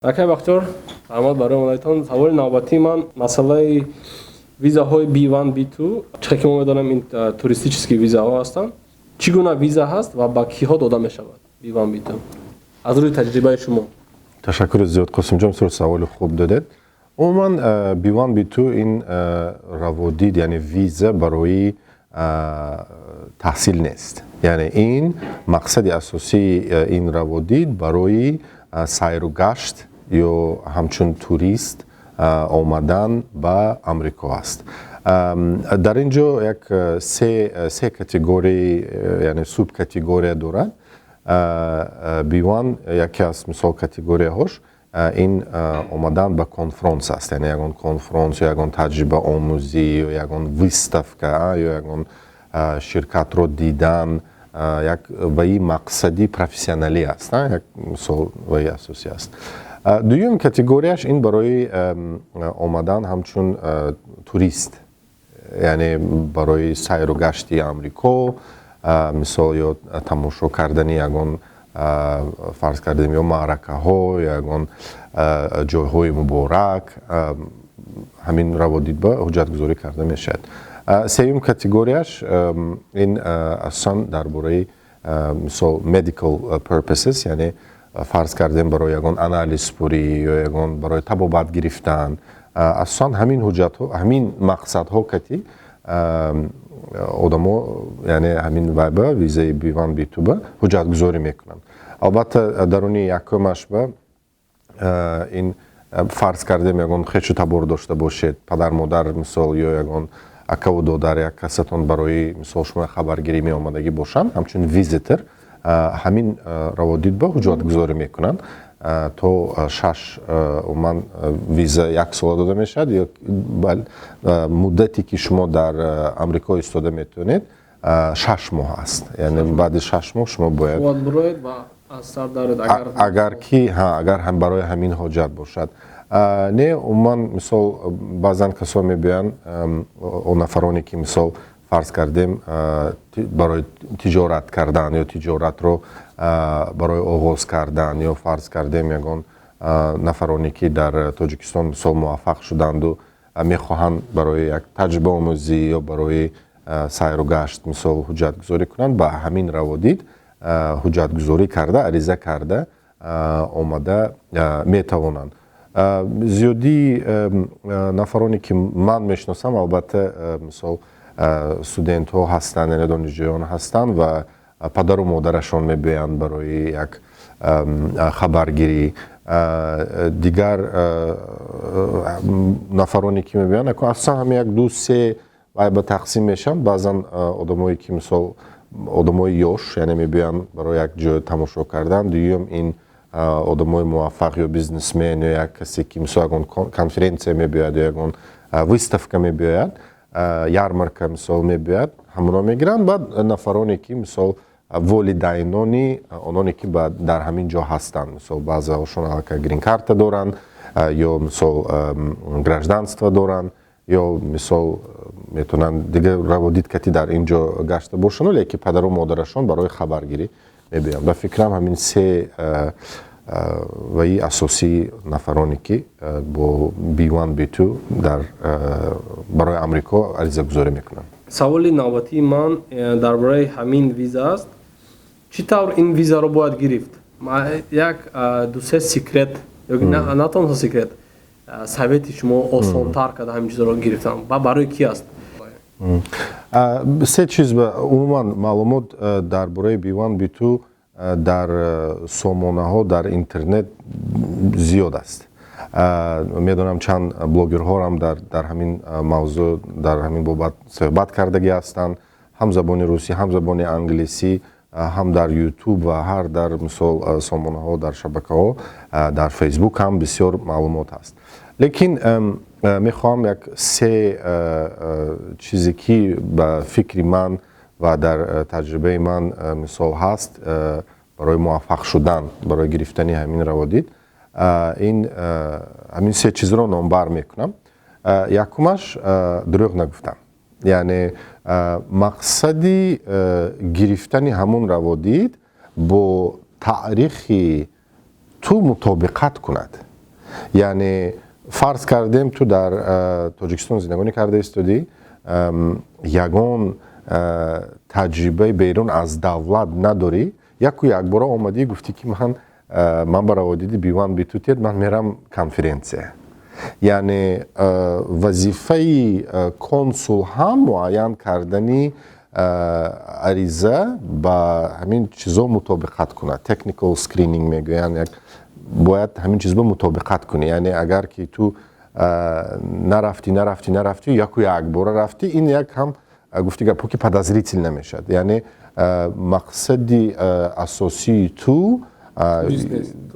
Акай Бахтиёр, раҳмат барои омадаитон. Саволи навбатии ман масъалаи визаҳои B1, B2. Чӣ ки мо медонем, ин туристический визаҳо ҳастанд. Чӣ гуна виза ҳаст ва ба киҳо дода мешавад B1, B2 аз рӯи таҷрибаи шумо? Ташаккури зиёд, Қосимҷон, бисёр саволи хуб додед. Умуман, B1, B2 ин раводид, яъне виза барои таҳсил нест. Яъне ин мақсади асосии ин раводид барои сайру гашт ё ҳамчун турист омадан ба Амрико аст. Дар ин ҷо як се категория, яъне субкатегория дорад. B1 яке аз, мисол, категорияҳош ин омадан ба конфронс аст, яъне ягон конфронс ё ягон таҷрибаомӯзӣ ё ягон выставка ё ягон ширкатро дидан, як ваи мақсади профессионалӣ аст, як мисол ваи асосӣ аст. Дуюм категорияш ин барои омадан ҳамчун турист, яъне барои сайру гашти Амрико, мисол, ё тамошо кардани ягон, фарз кардем, ё маъракаҳо, ё ягон ҷойҳои муборак, ҳамин раводид ба ҳуҷҷатгузорӣ карда мешавад. Сеюм категорияш ин асосан дар бораи, мисол, medical purposes, яъне, фарз кардем, барои ягон анализпурӣ ё ягон барои табобат гирифтан. Асосан ҳамин ҳуҷҷатҳо, ҳамин мақсадҳо кати одамо, яъне ҳамин вайба визаи B1, B2 ба ҳуҷҷатгузорӣ мекунанд. Албатта, даруни якумаш ба ин, фарз кардем, ягон хешу табор дошта бошед, падар, модар, мисол, ё ягон акаву додар, як касатон барои, мисол, шумо хабаргирӣ меомадагӣ бошанд ҳамчун visitor, ҳамин раводид ба ҳуҷҷатгузорӣ мекунанд. То шаш, умуман виза як сола дода мешавад ё муддате, ки шумо дар Амрико истода метавонед, 6 моҳ аст. Яъне баъди 6 моҳ шумо бояд агар ки агар ҳам барои ҳамин ҳоҷат бошад. Не, умуман, мисол, баъзан касо мебиёянд, он нафароне ки, мисол, фарз кардем, барои тиҷорат кардан ё тиҷоратро барои оғоз кардан, ё, фарз кардем, ягон нафароне ки дар Тоҷикистон, мисол, муваффақ шуданду мехоҳанд барои як таҷрибаомӯзӣ ё барои сайру гашт, мисол, ҳуҷҷатгузорӣ кунанд, ба ҳамин раводид ҳуҷҷатгузорӣ карда, ариза карда омада метавонанд. Зиёдии нафароне ки ман мешиносам, албатта, мисол, студентҳо ҳастанд, яъне донишҷӯён ҳастанд ва падару модарашон мебиёянд барои як хабаргирӣ. Дигар нафароне ки мебиёянд, асосан ҳама як, ду, се ба тақсим мешаванд. Баъзан одамое ки, мисол, одамои ёш, яъне мебиёянд барои як ҷой тамошо кардан. Дуюм ин одамои муваффақ ё бизнесмен ё як касе ки, мисол, ягон конференсия мебиёяд ё ягон выставка мебиёяд, ярмарка, мисол, мебиёяд, ҳамоно мегиранд. Баъд нафароне ки, мисол, волидайнони ононе ки дар ҳамин ҷо ҳастанд, мисол, баъзеҳошон аллакай грин-карта доранд ё, мисол, гражданство доранд ё, мисол, метавонанд дигар раводид кати дар ин ҷо гашта бошанд, леки падару модарашон барои хабаргирӣ мебиёянд. Ба фикрам, ҳамин се ваи асосии нафароне ки бо B1, B2 дар барои Амрико аризагузорӣ мекунанд. Саволи навбатии ман дар бораи ҳамин виза аст. Чӣ тавр ин визаро бояд гирифт? Як, ду, се секрет ё на танҳо секрет, совети шумо, осонтар карда ҳамин чизро гирифтан ва барои ки аст? Се чиз. Умуман, маълумот дар бораи B1, B2 дар сомонаҳо дар интернет зиёд аст. Медонам, чанд блогерҳоам дар ҳамин мавзӯъ, дар ҳамин бобат суҳбат кардагӣ ҳастанд, ҳам забони русӣ, ҳам забони англисӣ, ҳам дар Ютуб ва ҳар дар, мисол, сомонаҳо, дар шабакаҳо, дар Фейсбук ҳам бисёр маълумот ҳаст. Лекин мехоҳам як се чизе ки ба фикри ман ва дар таҷрибаи ман, мисол, ҳаст барои муваффақ шудан, барои гирифтани ҳамин раводид, ин ҳамин се чизро номбар мекунам. Якумаш, дурӯғ нагуфтан, яъне мақсади гирифтани ҳамун раводид бо таърихи ту мутобиқат кунад. Яъне фарз кардем, ту дар Тоҷикистон зиндагонӣ карда истодӣ, ягон таҷрибаи берун аз давлат надорӣ, яку якбора омадӣ, гуфтӣ, ки ман ба раводиди B1 B2 тед, ман мерам конференсия. Яъне вазифаи консул ҳам муайян кардани ариза ба ҳамин чизо мутобиқат кунад. Technical screening мегӯянд, як бояд ҳамин чизба мутобиқат кунӣ. Яъне агар ки ту нарафтӣ, нарафтӣ, нарафтӣ, яку якбора рафтӣ, ин як ҳам, гуфти гапҳо, ки подозрительно мешавад. Яъне мақсади асосии ту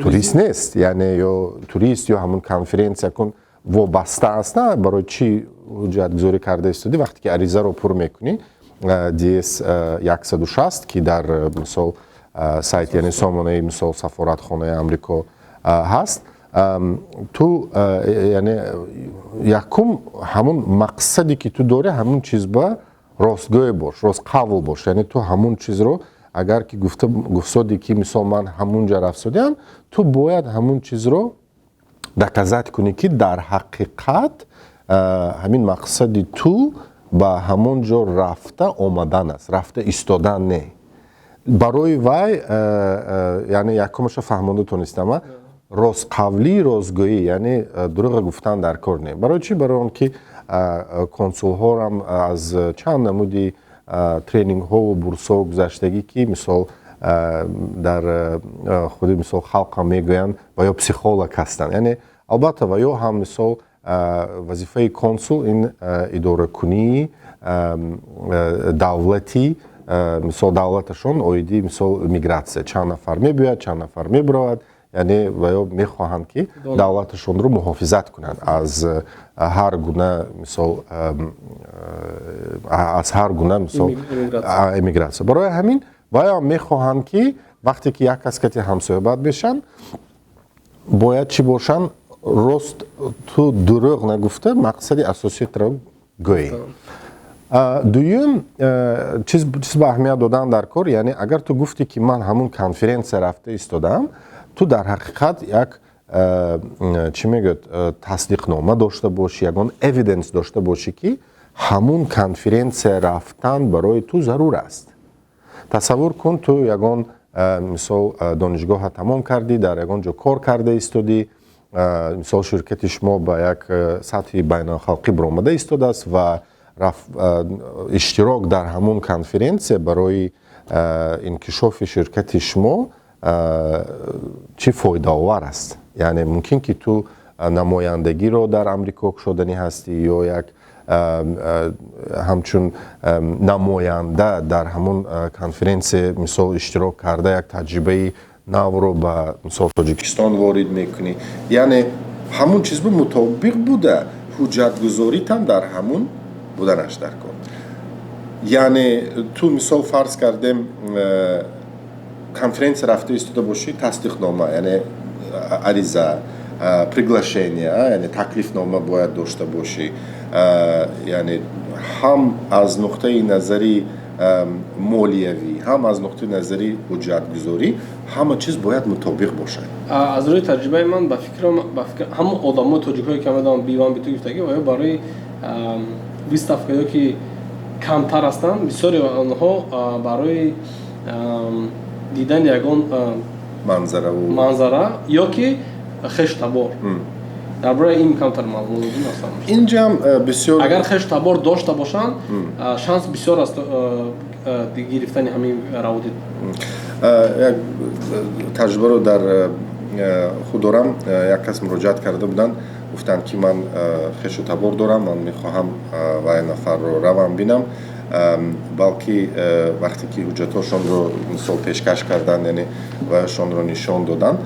турист нест, яъне ё турист, ё ҳамун конференсия кун, вобаста аст на барои чӣ ҳуҷҷатгузорӣ карда истодӣ. Вақте ки аризаро пур мекунӣ, DS 160, ки дар, мисол, сайт, яъне сомонаи, мисол, сафоратхонаи Амрико ҳаст, ту, яъне якум ҳамун мақсаде, ки ту дорӣ, ҳамун чиз ба ростгӯй бош, ростқавл бош. Яъне ту ҳамун чизро агар ки гуфта гуфтодӣ, ки, мисол, ман ҳамун ҷа рафтодиам, ту бояд ҳамун чизро доказать кунӣ, ки дар ҳақиқат ҳамин мақсади ту ба ҳамон ҷо рафта омадан аст, рафта истодан не. Барои вай, яъне якумаша фаҳмонда тонистама: ростқавлӣ, ростгӯӣ, яъне дурӯға гуфтан дар кор не. Барои чӣ? Барои он ки консулҳорам аз чанд намуди тренингҳову бурсҳо гузаштагӣ, ки, мисол, дар худи, мисол, халқам мегӯянд, ва ё психолог ҳастанд. Яъне албатта ва ё ҳам, мисол, вазифаи консул ин идоракунии давлати, мисол, давлаташон оиди, мисол, мигратсия, чанд нафар мебиёяд, чанд нафар мебуравад. Яъне ва ё мехоҳанд, ки давлаташонро муҳофизат кунанд аз ҳар гуна, мисол, аз ҳар гуна, мисол, эмигратсия. Барои ҳамин ваё мехоҳанд, ки вақте ки як кас кати ҳамсӯҳбат бешанд, бояд чӣ бошанд? Рост, ту дурӯғ нагуфта, мақсади асосиятро гӯӣ. Дуюм чиз ба аҳамият додан дар кор, яъне агар ту гуфтӣ, ки ман ҳамун конференсия рафта истодам, ту дар ҳақиқат як, чӣ мегӯяд, тасдиқнома дошта бошӣ, ягон evidence дошта бошӣ, ки ҳамун конференсия рафтан барои ту зарур аст. Тасаввур кун, ту ягон, мисол, донишгоҳа тамом кардӣ, дар ягон ҷо кор карда истодӣ, мисол, ширкати шумо ба як сатҳи байналхалқӣ баромада истодааст ва иштирок дар ҳамун конференсия барои инкишофи ширкати шумо чӣ фоидаовар аст. Яъне мумкин, ки ту намояндагиро дар Амрико кушоданӣ ҳастӣ ё як ҳамчун намоянда дар ҳамун конференсия, мисол, иштирок карда, як таҷрибаи навро ба, мисол, Тоҷикистон ворид мекунӣ. Яъне ҳамун чиз мутобиқ буда, ҳуҷҷатгузоритам дар ҳамун буданаш дар кор. Яъне ту, мисол, фарз кардем, конференсия рафта истода бошӣ, тасдиқнома, яъне ариза, приглашение, яъне таклифнома бояд дошта бошӣ. Яъне ҳам аз нуқтаи назари молиявӣ, ҳам аз нуқтаи назари ҳуҷҷатгузорӣ ҳама чиз бояд мутобиқ бошад. Аз рӯи таҷрибаи ман, ба фикрам, ба фикр, ҳамон одамои тоҷикҳое, ки омадан B1 B2 гирифтагӣ, оё барои выставка ё ки камтар ҳастанд, бисёри онҳо барои дидани ягон манзараву манзара ё ки хештабор. Дар бораи ин камтар маълумот додем аслан. Инҷам бисёр Агар хештабор дошта бошанд, шанс бисёр аст гирифтани ҳамин раводид. Як таҷрибаро дар худ дорам. Як кас муроҷиат карда буданд, гуфтанд, ки ман хешу табор дорам, ман мехоҳам вай нафарро равам бинам. Балки вақте ки ҳуҷҷатҳошонро, мисол, пешкаш карданд, яъне ваяшонро нишон доданд,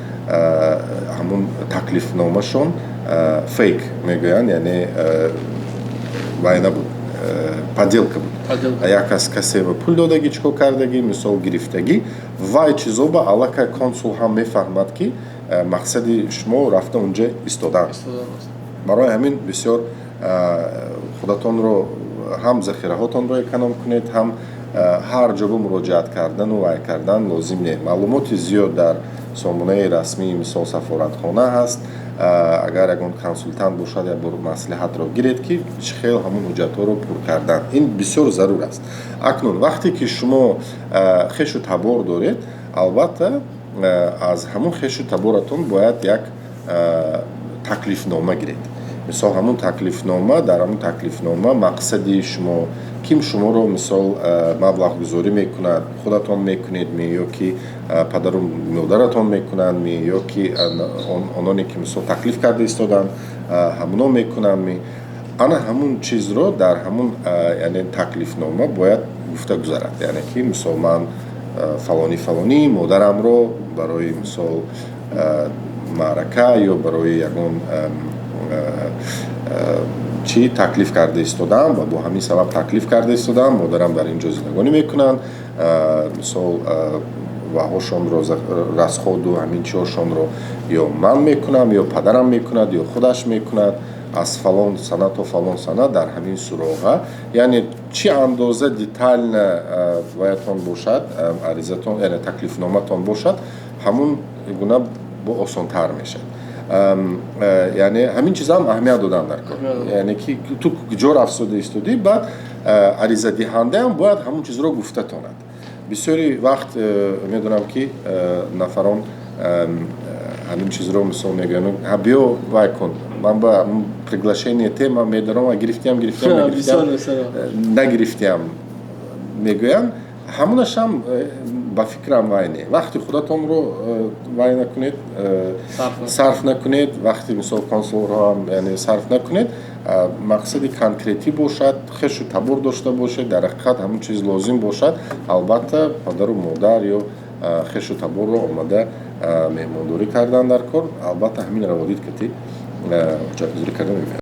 ҳамун таклифномашон fake мегӯянд, яъне вай набуд, подделка буд. Як кас касе ба пул додагӣ, чӣ кор кардагӣ, мисол, гирифтагӣ. Вай чизо ба аллакай консул ҳам мефаҳмад, ки мақсади шумо рафта унҷа истодан. Барои ҳамин бисёр худатонро ҳам захираҳотонро эконом кунед, ҳам ҳар ҷо ба муроҷиат кардану вай кардан лозим не. Маълумоти зиёд дар сомонаи расмии, мисол, сафоратхона ҳаст. Агар ягон консултант бошад, як бор маслиҳатро гиред, ки чӣ хел ҳамун ҳуҷҷатҳоро пур кардан. Ин бисёр зарур аст. Акнун вақте ки шумо хешу табор доред, албатта, аз ҳамун хешу таборатон бояд як таклифнома гиред. Мисол, ҳамун таклифнома, дар ҳамун таклифнома мақсади шумо, ким шуморо, мисол, маблағгузорӣ мекунад, худатон мекунед ми ё ки падару модаратон мекунанд ми, ё ки ононе ки, мисол, таклиф карда истоданд, ҳамуно мекунанд ми, ана ҳамун чизро дар ҳамун, яъне, таклифнома бояд гуфта гузарад. Яъне ки, мисол, ман фалонӣ фалонӣ модарамро барои, мисол, маърака ё барои ягон чӣ таклиф карда истодам ва бо ҳамин сабаб таклиф карда истодам. Модарам дар ин ҷо зиндагонӣ мекунанд, мисол, ваҳошонро, расход у ҳамин чиҳошонро ё ман мекунам, ё падарам мекунад, ё худаш мекунад, аз фалон сана то фалон сана дар ҳамин суроға. Яъне, чӣ андоза детально боядтон бошад аризатон, яъне таклифноматон бошад, ҳамун гуна бо осонтар мешавад. Яъне ҳамин чизам аҳамият додан дар кор, яъне ки ту куҷо рафтода истодӣ. Баъд аризадиҳандаам бояд ҳамун чизро гуфта тонад. Бисёри вақт медонам, ки нафарон ҳамин чизро, мисол, мегӯянд: «Биё, вай кун, ман ба приглашение те, ман медаром, гирифтиям, гирифтиям, нагирифтиям», мегӯянд. Ҳамонашам ба фикрам вай не. Вақти худатонро вай накунед, сарф накунед, вақти, мисол, консулҳоам, яъне, сарф накунед. Мақсади конкретӣ бошад, хешу табор дошта бошед, дар ҳақиқат ҳамон чиз лозим бошад, албатта, падару модар ё хешу таборро омада меҳмондорӣ кардан дар кор. Албатта, ҳамин раводид кати ҳуҷҷатгузорӣ карда мебояд.